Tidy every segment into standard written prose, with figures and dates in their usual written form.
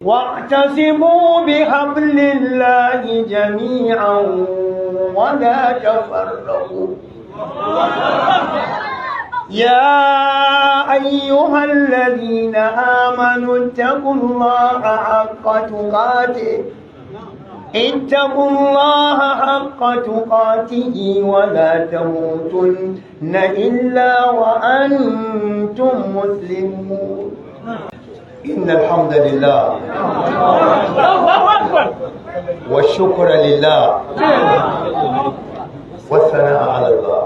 واعتصموا بحبل الله جميعا ولا تفرقوا. يا أيها الذين آمنوا اتقوا الله حق تقاته، اتقوا الله حق تقاته ولا تموتن إلا وأنتم مسلمون. إن الحمد لله والشكر لله والثناء على الله.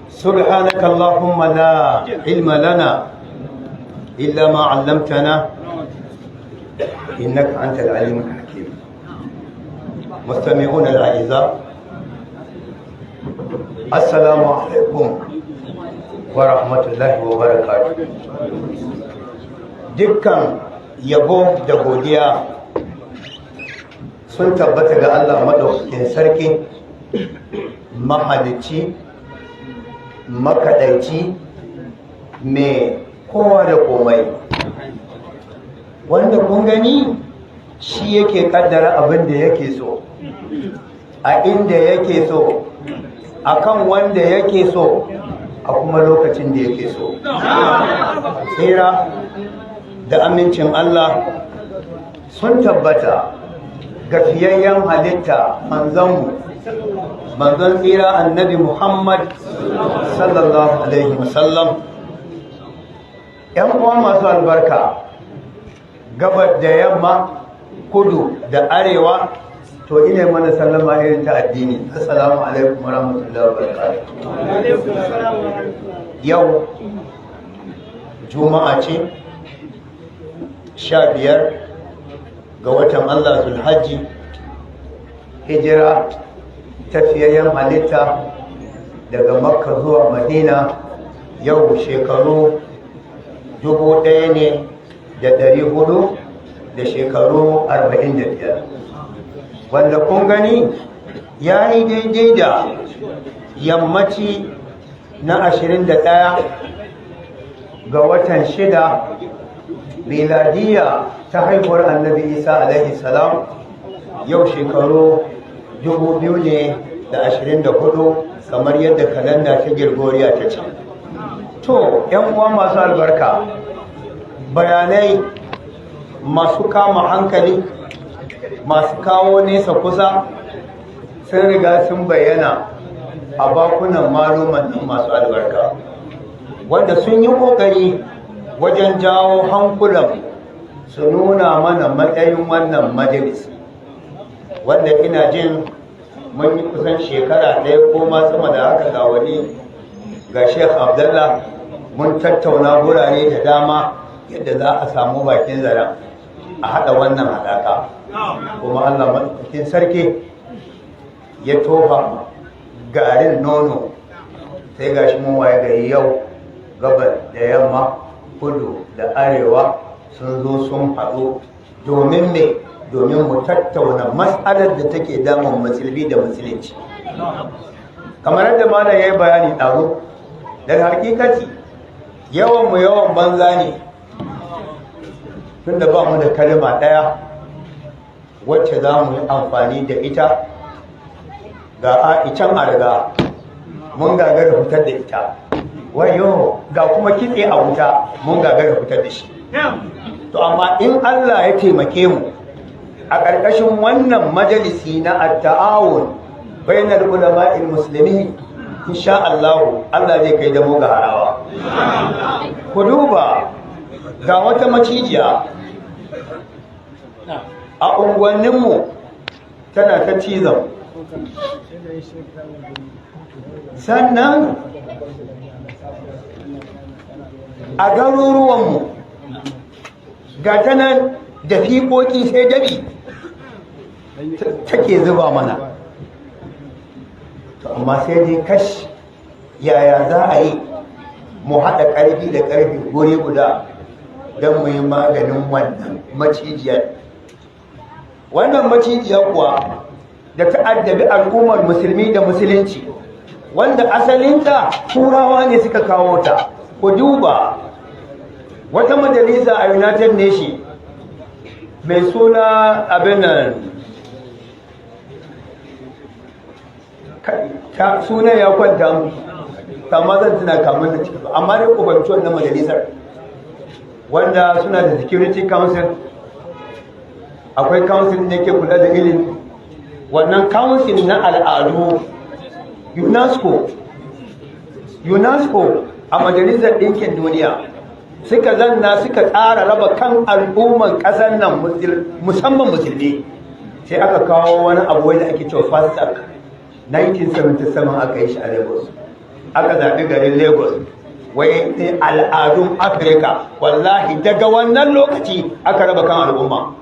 سبحانك اللهم لا علم لنا إلا ما علمتنا إنك أنت العليم الحكيم. مستمعون الأعزاء، السلام عليكم ورحمة الله وبركاته. Dukkan yabo da godiya sun tabbata ga Allah maɗaukakin sarki, mahalicci, makaɗaici, mai kowa da komai, wanda kun gani shi yake kaddara abin da yake so a inda yake so, akan wanda yake so, a kuma lokacin da yake so. Tsira da amincin Allah sun tabbata ga fiyayyen halitta, manzanmu, manzon tsira, Annabi Muhammad sallallahu alaihi wasallam. Yan uwa masu albarka, gabar da yamma, kudu da arewa, to ina mana sallama irin ta addini: assalamu alaikum warahmatullahi wabarakatuh. Yau Juma'a ce, 15 ga watan Allah Zulhajji, hijira ta fiyayyen halitta daga Makka zuwa Madina yau shekaru 1445, wanda kun gani ya yi daidai da yammaci na 21 ga watan 6, miladiya ta haihuwar Annabi Isa alaihi salam yau shekaru 2024, kamar yadda kalanda ta Girgoriya ta ce. To, yan uwa masu albarka, bayanai masu kama hankali, masu kawo nesa kusa, sun riga sun bayyana a bakunan maluman nan masu albarka, wanda sun yi ƙoƙari wajen jawo hankulan su nuna mana matsayin wannan majalisi, wanda ina jin mun yi kusan shekara 1 ko ma sama da haka, ga wani, ga Sheikh Abdallah, mun tattauna gurare da dama yadda za a samu bakin zaren a haɗa wannan haɗaka. Kuma Allah maɗaukakin sarki ya tofa garin nono, sai gashi mun waye gari yau gabar da yamma, kudu da arewa sun zo sun haɗu. Domin me? Domin mu tattauna matsalar da take damun Musulmi da Musulunci. Kamar yadda malam ya yi bayani ɗazu, da hakikati yawan mu yawan banza ne, tunda ba mu da kalma ɗaya wacce za mu yi amfani da ita. Ga a icen a riga mun gagara fitar da ita, wayo, ga kuma kitse a wuta mun gagara fitar da shi. To, amma in Allah ya taimake mu a ƙarƙashin wannan majalisi na at-ta'awun bainal ulama'il muslimin, insha Allah, Allah zai kai da mu ga harawa. Ku duba, ga wata macijiya a unguwanninmu tana ta cizon, sannan a garuruwanmu ga ta nan da fiƙoƙi, sai dabi take zuba mana. To, amma sai dai kash, yaya za a yi mu haɗa ƙarfi da ƙarfi guri guda don mu yi maganin wannan macijiyar? Wannan macijiyar kuwa da ta addabi al'ummar Musulmi da Musulunci, wanda asalinta Turawa ne suka kawo ta. Ku duba. Wata majalisa a United Nation mai suna abin nan, sunan ya kwanta mu, amma zan tuna kamun da ciki, amma dai ku fahimci wannan majalisar, wanda suna da Security Council, akwai council da ke kula da ilimi, wannan council na al'adu, UNESCO. UNESCO a Majalisar Ɗinkin Duniya suka zanna suka tsara raba kan al'umman ƙasar nan, musamman Musulmi. Sai aka kawo wani abu wanda ake cewa FASTAC. 1977 aka yi shi a Lagos, aka zaɓi garin Lagos, wai ne al'adun Afirka. Wallahi daga wannan lokaci aka raba kan al'umma.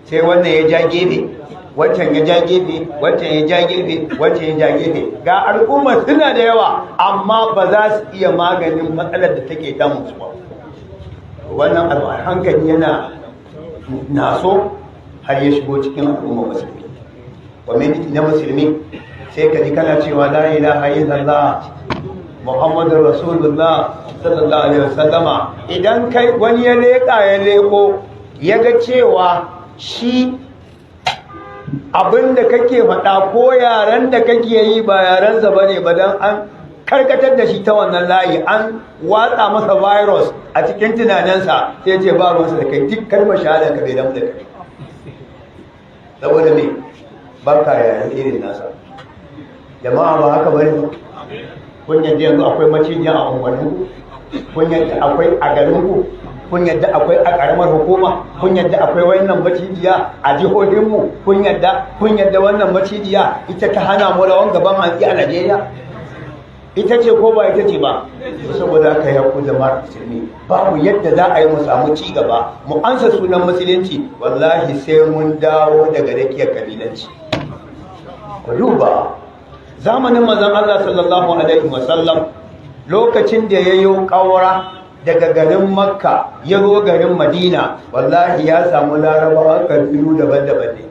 Sai wannan ya ja gefe, wancan ya ja gefe, wancan ya ja gefe, wancan ya ja gefe. Ga al'umma suna da yawa, amma ba za su iya maganin matsalar da take damun su ba. Wannan abu a hankali yana naso har ya shigo cikin al'umma Musulmi, community na Musulmi. Sai ka ji kana cewa "La ilaha illallah, Muhammadur Rasulullah sallallahu alaihi wasallama". Idan kai wani ya leka, ya leko, ya ga cewa shi abin da kake faɗa ko yaren da kake yi ba yarensa ba ne ba, don an karkatar da shi ta wannan layi, an watsa masa virus a cikin tunaninsa, sai ce ba ruwansa da kai, duk kalmar shahada ka bai damu da kai. Saboda me? Ba ka yaren irin nasa. Jama'a, ba haka bane ba? Kun yadda yanzu akwai macijiya a unguwanninku? Kun yadda akwai a garinku? Kun yadda akwai a karamar hukuma? Kun yadda akwai wannan macijiya a jihohinmu? Kun yadda wannan macijiya ita ta hana mu rawan gaban hantsi a Najeriya? Ita ce ko ba ita ce ba? Saboda haka, ya ku jama'ar Musulmi, babu yadda za a yi mu samu ci gaba, mu ansa sunan Musulunci, wallahi sai mun dawo daga rakiyar kabilanci. Ku duba zamanin Manzon Allah sallallahu alaihi wasallam, lokacin da ya yi ƙaura daga garin Makka ya zo garin Madina, wallahi ya samu Larabawa kabilu daban-daban ne.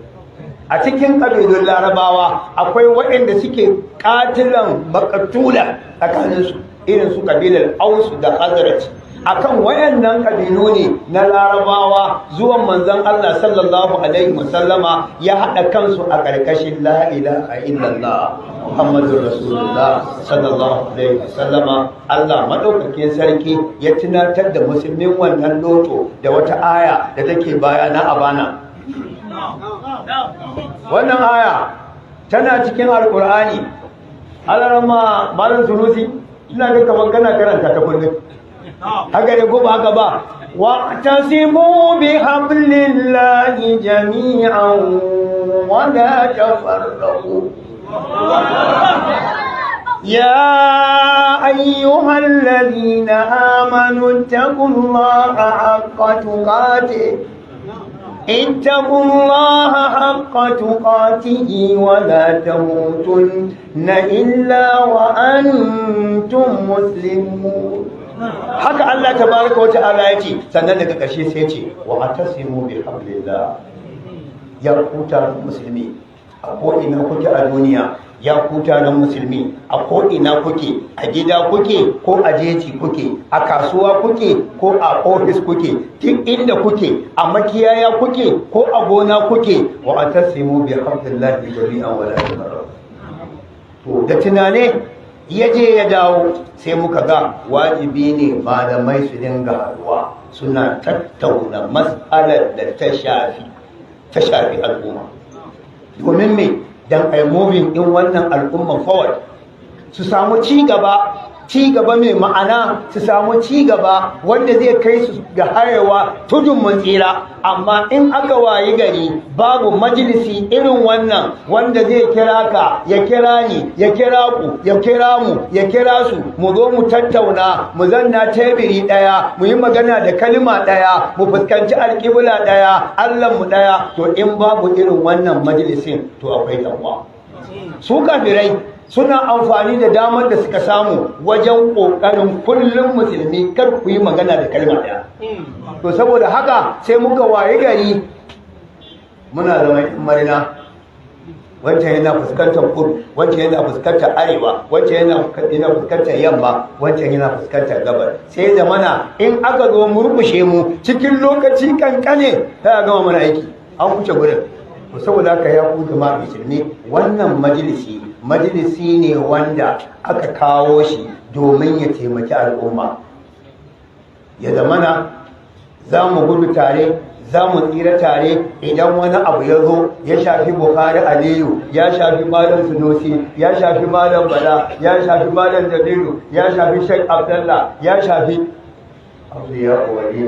A cikin kabilun Larabawa akwai waɗanda suke katilan makatula tsakaninsu, irin su kabilar Ausu da Khazraj. Akan wayannan kabilu ne na Larabawa, zuwan Manzon Allah sallallahu alaihi wasallama ya haɗa kansu a ƙarƙashin "La ilaha illallah, Muhammadur Rasulullah sallallahu alaihi wasallama". Allah madaukakin sarki ya tunatar da Musulmin wannan loto da wata aya da take baya na abana. Wannan aya tana cikin Alkur'ani. Alarama Malam Sunusi, ina ga kaman kana karanta ta kullum, haka ne ko ba haka ba? "Wa'tasimu bihablillahi jami'an wa la tafarraqu. يا أيها الذين آمنوا اتقوا الله حق تقاته، اتقوا الله حق تقاته ولا تموتن إلا وأنتم مسلمون". Haka Allah tabaraka wa ta'ala ya ce. Sannan daga ƙarshe sai ya ce, "Wa atasimu bi hablillah". Ya ku taron Musulmi a ko'ina kuke a duniya, ya ku taron Musulmi a ko'ina kuke, a gida kuke ko a jeji kuke, a kasuwa kuke ko a ofis kuke, duk inda kuke, a makiyaya kuke ko a gona kuke, "Wa atasimu bi hablillahi jami'an wa la tafarraqu". To, da tunane ya je ya dawo, sai muka ga wajibi ne malamai su dinga haruwa suna tattauna mas'alar da ta shafi al'umma. Domin me? Dan ai moving din wannan al'umman forward, su samu ci gaba, ci gaba mai ma'ana, su samu ci gaba wanda zai kai su ga hayewa tudun mun tsira. Amma in aka wayi gari babu majalisi irin wannan wanda zai kira ka, ya kira ni, ya kira ku, ya kira mu, ya kira su, mu zo mu tattauna, mu zanna tebiri daya, mu yi magana da kalma daya, mu fuskanci alƙibla daya, Allah mu daya, to in babu irin wannan majalisin, to akwai damuwa. Su kafirai suna amfani da damar da suka samu wajen ƙoƙarin kullum Musulmi kar ku yi magana da kalma ɗaya. To, saboda haka sai muka waye gari muna zama in marina. Wancan yana fuskantar kudu, wancan yana fuskantar arewa, wancan yana fuskantar yamma, wancan yana fuskantar gabar. Sai zamana in aka zo murkushe mu cikin lokaci kankane, sai a gama mana aiki, an wuce gurin. To saboda haka, ya ku jama'a musulmi, wannan majalisi majalisi ne wanda aka kawo shi domin ya taimaki al'umma, ya zamana za mu gudu tare, za mu tsira tare. Idan wani abu ya zo ya shafi Buhari Aliyu, ya shafi Malam Sunusi, ya shafi Malam Bala, ya shafi Malam Jamilu, ya shafi Sheikh Abdallah, ya shafi Auliya Wali,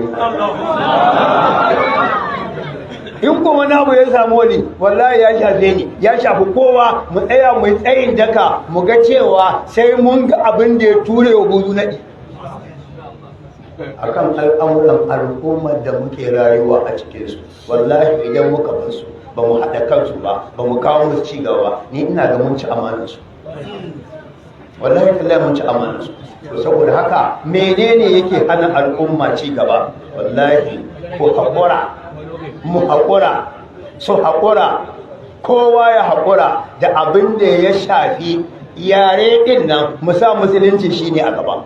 in kuma wani abu ya samu wani, wallahi ya shafe ni, ya shafi kowa. Mu tsaya mu yi tsayin daka, mu ga cewa sai mun ga abin da ya ture wa buzu naɗi akan al'amuran al'ummar da muke rayuwa a cikinsu. Wallahi idan muka bar su, ba mu haɗa kansu ba, ba mu kawo musu ci gaba, ni ina ga mun ci amanarsu. Wallahi tallahi mun ci amanarsu. To saboda haka, menene yake hana al'umma ci gaba? Wallahi ko haƙura, mu haƙura, su haƙura, kowa ya haƙura da abin da ya shafi yare ɗin nan. Mu sa Musulunci shine a gaba,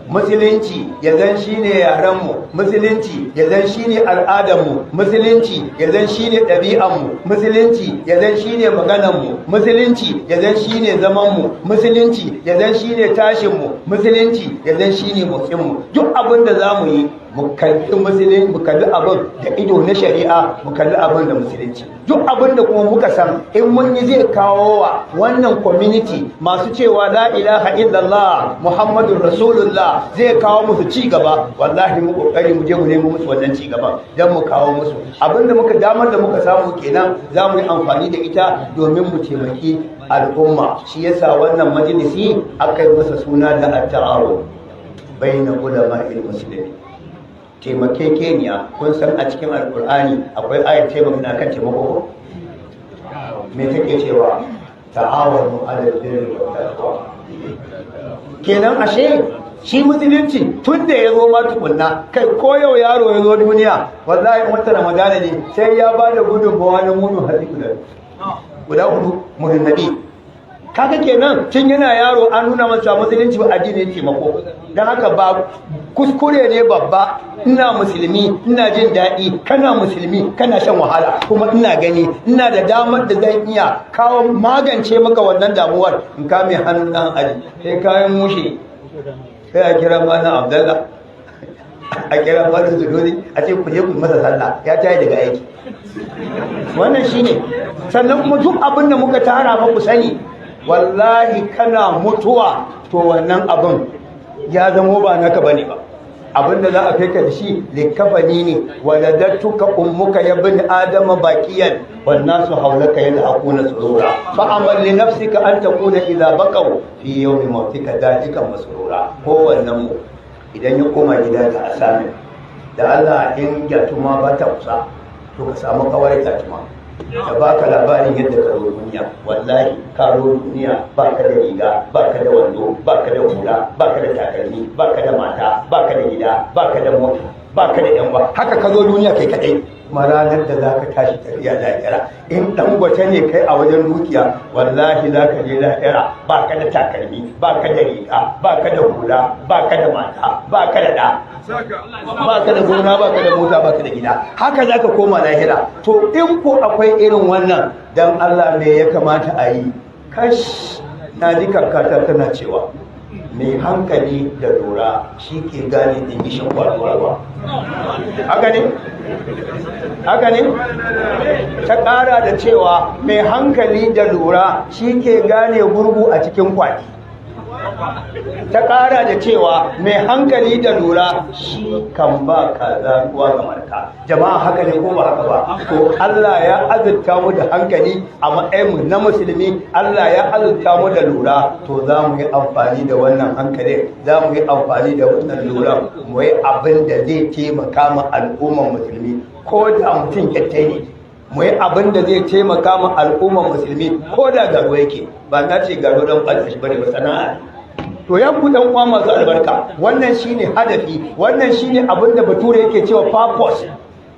Musulunci ya zan shine yarenmu, Musulunci ya zan shine al'adarmu, Musulunci ya zan shine ɗabi'anmu, Musulunci ya zan shine maganarmu, Musulunci ya zan shine zamanmu, Musulunci ya zan shine tashinmu, Musulunci ya zan shine motsinmu. Duk abin da za mu yi, mu kalli Musulunci, mu kalli abin da ido na shari'a, mu kalli abin da Musulunci. Duk abin da kuma muka san in mun yi zai kawo wa wannan community masu cewa "La ilaha illallah Muhammadun Rasulullah" zai kawo musu ci gaba, wallahi mu kokari mu je mu nemo musu wannan ci gaba dan mu kawo musu. Abin da muka damar da muka samu kenan, za mu yi amfani da ita domin mu taimaki al'umma. Shi yasa wannan majalisi aka yi masa suna da "At-ta'awun bayna ulama'il muslimin", taimakekeniya. Kun san a cikin Alkur'ani akwai ayar taimaka kan taimako ko? Me take cewa? "Ta'awanu 'alal birri wat taqwa". Kenan ashe shi Musulunci tun da ya zo ma tukunna, kai, ko yau yaro ya zo duniya, wallahi in wata Ramadana ne, sai ya ba da gudunmawa na mudu hatsi guda hudu, mudun nabi. Kaga kenan tun yana yaro an nuna masa Musulunci ba addinin taimako. Don haka ba kuskure ne babba, ina musulmi ina jin daɗi, kana musulmi kana shan wahala, kuma ina gani ina da damar da zan iya kawo magance maka wannan damuwar, in kame hannun ɗan aji sai kayan mushe, sai a kira Malam Abdallah, a kira Malam Zuduri, a ce ku je ku masa sallah, ya tayi daga aiki. Wannan shine. Sannan kuma duk abin da muka tara ba, ku sani, wallahi kana mutuwa to wannan abin ya zamo ba naka bane ba. Abin da za a kai ka da shi likafani ne. "Waladatuka ummuka ya bin adama baqiyan wan nasu hawlaka yalhaquna surura, fa amal li nafsika an takuna idha baqaw fi yawmi mautika dalika masrura." Kowannen mu idan ya koma gida da asamin da Allah, in gyatuma ba ta kusa, to ka samu kawar gyatuma da baka labarin yadda ka zo duniya. Wallahi ka zo duniya baka da riga, baka da wando, baka da hula, baka da takalmi, baka da mata, baka da gida, baka da mota, baka da yan uwa. Haka ka zo duniya kai kadai. Kuma ranar da zaka tashi tafiya lahira, in dan gwace ne kai a wajen dukiya, wallahi zaka je lahira baka da takalmi, baka da riga, baka da hula, baka da mata, baka da da, baka da gona, baka da mota, baka da gida. Haka zaka koma lahira. To in ko akwai irin wannan, dan Allah me ya kamata a yi? Kash, na ji kakata tana cewa mai hankali da lura shi ke gane dingishin kwaduwa. Haka ne, haka ne. Ta ƙara da cewa mai hankali da lura shi ke gane gurgu a cikin kwaki. Ta ƙara da cewa mai hankali da lura shi kan ba kaza ruwa ga marka. Jama'a, haka ne ko ba haka ba? To Allah ya azurta mu da hankali a matsayin mu na musulmi, Allah ya azurta mu da lura. To za mu yi amfani da wannan hankalin, za mu yi amfani da wannan lura, mu yi abin da zai taimaka ma al'ummar musulmi, ko da mutum kyatte ne. Mu yi abin da zai taimaka ma al'ummar musulmi, ko da garo yake. Ba na ce garo don ɓata shi bane ba, sana'a. To ya ku dan uwa masu albarka, wannan shine hadafi, wannan shine abin da Bature yake cewa purpose.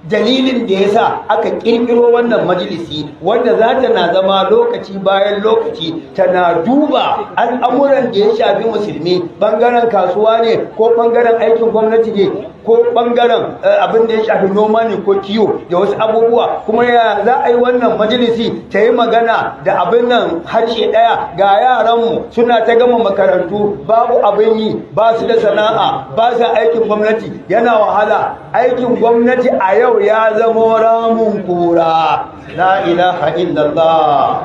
Dalilin da ya sa aka kirkiro wannan majalisi, wanda za ta na zama lokaci bayan lokaci, tana duba al'amuran da ya shafi musulmi, bangaren kasuwa ne ko bangaren aikin gwamnati ne ko bangaren abin da ya shafi noma ne ko kiwo da wasu abubuwa. Kuma ya za a yi wannan majalisi ta yi magana da abin nan harshe ɗaya? Ga yaranmu suna ta gama makarantu, babu abin yi, ba su da sana'a, ba su aikin gwamnati, yana wahala. Aikin gwamnati a yau ya zama ramun kura. La ilaha illallah,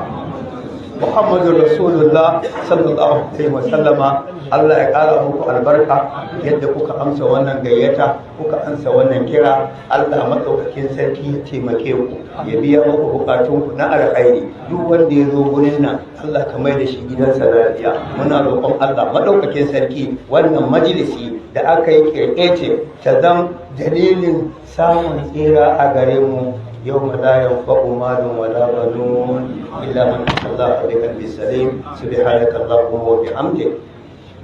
Muhammadu Rasulullah sallallahu alaihi wasallama. Allah ya ƙara muku albarka yadda kuka amsa wannan gayyata, kuka amsa wannan kira. Allah maɗaukakin sarki ya taimake ku, ya biya muku bukatunku na alkhairi. Duk wanda ya zo gurin nan, Allah ka mai da shi gidansa lafiya. Muna roƙon Allah maɗaukakin sarki, wannan majalisi da aka yi kirkece ta zam dalilin samun tsira a gare mu يوم لا ينفع مال ولا بنون إلا من أتى الله بقلب سليم. سبحانك اللهم وبحمدك،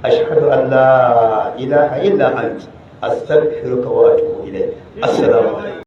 أشهد أن لا إله إلا أنت، أستغفرك وأتوب إليك. السلام عليكم.